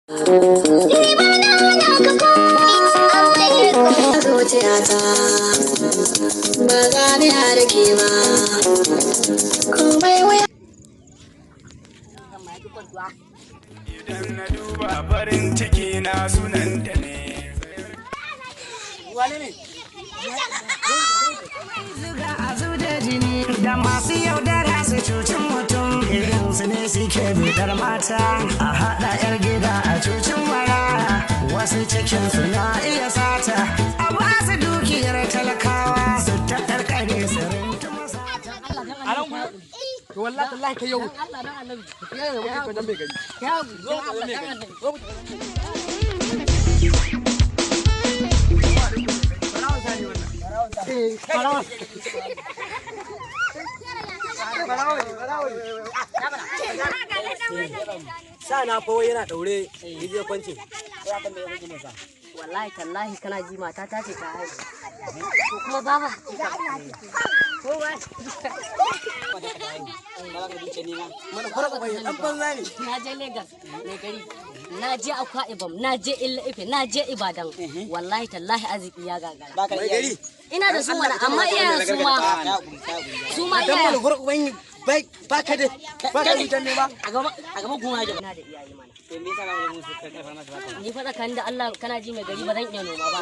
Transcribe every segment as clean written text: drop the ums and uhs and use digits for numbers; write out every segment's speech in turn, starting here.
Ni ba na hana ka komai. Zuciyata ba za ni harke ba, komai wuya. Idan na duba farin ciki na sunanta ne. Zuga a zuda jini da masu yaudara su cuci mutum, irin su ne suke bidar mata a haɗa 'yar gida a cucin mara. Wasu cikin su na iya sata a ba su dukiyar talakawa su ta karkare su rintuma sata. To, wallahi tallahi kai yau. Kai yau kai nan bai gari. Zo mu tafi mai gari. Zo mu tafi. Eh, barawo. Barawo ne, barawo ne. Sa na fa wai yana daure, yaje kwance. Wallahi tallahi, kana ji, mata ta ce ta haihu. To kuma baba, ko ba? Mana farko bai dan banza ne. Na je Lagos, mai gari, na je Akwa Ibom, na je Illa Ife, na je Ibadan. Wallahi tallahi arziki ya gagara. Mai gari. Ina da su mana, amma iyayen su ma, su ma Dan mana iyayen farko bai bai baka da baka da ne ba. A gaba goma ina da iyaye mana. Ni fa tsakanin da Allah, kana ji, mai gari, ba zan iya noma ba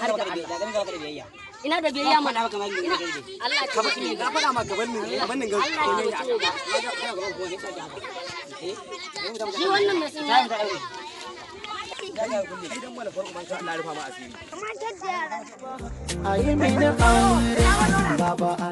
har ga Allah. Ina da biyayya mana. Ina Allah ya tabbata mai Na faɗa ma gaban nan, gaban nan ga. Allah ya tabbata mai. Shi wannan mai sun yi. Idan mana farko ban ka Allah rufa ma asiri. A yi mini aure baba.